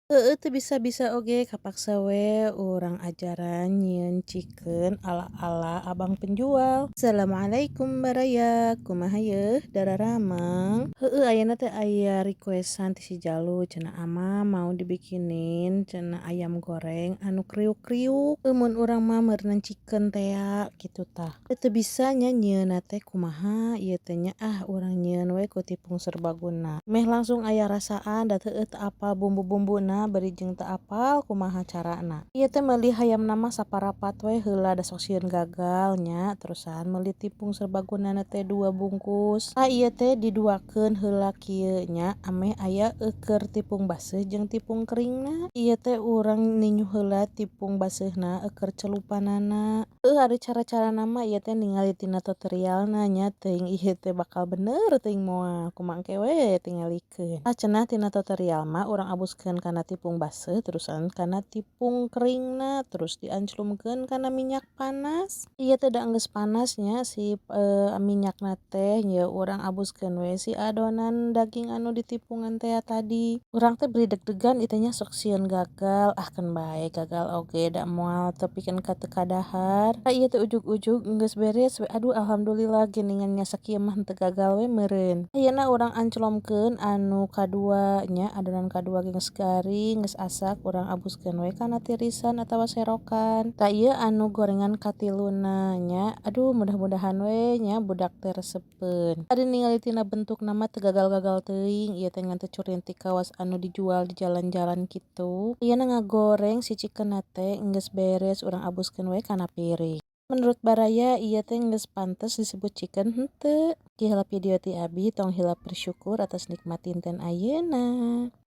Heueuh, teu bisa-bisa oge kapaksa we urang ajaran nyieun chicken ala-ala abang penjual. Assalamualaikum, baraya, kumaha yeuh, dararamang? Heueuh, ayeuna teh aya requestan ti si Jalu cenah, "Ama, mau dibikinin," cenah, "ayam goreng anu kriuk-kriuk." Mun urang mah meureunan chicken tea kitu tah. Teu bisa nya nyieunna teh kumaha ieu teh nya, ah, urang nyieun we ku tipung serbaguna. Meh langsung aya rasaan, da heueuh teu apal bumbu-bumbuna bari jeung teu apal kumaha carana. Ieu teh meuli hayamna mah saparapat we heula, da sok sieun gagal nya, terusan meuli tipung serbagunana teh dua bungkus. Tah, ieu teh diduakeun heula kieu nya, ameh aya eukeur tipung baseuh jeung tipung keringna. Ieu teh urang ninyuh heula tipung baseuhna eukeur celupanana. Heueuh, ari cara-carana mah ieu teh ningali tina tutorialna nya, teuing ieu teh bakal bener teuing moal, kumaha engke we tingalikeun. Tah, cenah tina tutorial mah urang abuskeun kana tipung baseuh, terusan kana tipung keringna, terus dianclumkeun kana minyak panas. Ieu teh da enggeus panas nya si minyakna teh, ye urang abuskeun we si adonan daging anu ditipungan tea tadi. Urang teh bari deg-degan ieu teh nya, sok sieun gagal, ah, keun bae gagal oge da moal tepikeun ka teu kadahar. Tah, ieu teh ujug-ujug geus beres we, aduh, alhamdulillah geuningan nya, sakieu mah henteu gagal we meureun. Ayeuna urang anclomkeun anu kadua nya, adonan kadua ge geus garing, geus asak, urang abuskeun we kana tirisan atawa serokan. Tah, ieu anu gorengan katiluna nya, aduh, mudah-mudahan we nya budak teh resepeun. Ari ningali tina bentukna mah teu gagal-gagal teuing ieu teh, ngan teu curintik kawas anu dijual di jalan-jalan kitu. Ayeuna ngagoreng si chickenna teh geus beres, urang abuskeun we kana piring. Menurut baraya, ieu teh geus pantes disebut chicken henteu? Kieu heula video ti abi, tong hilap bersyukur atas nikmat dinten ayeuna.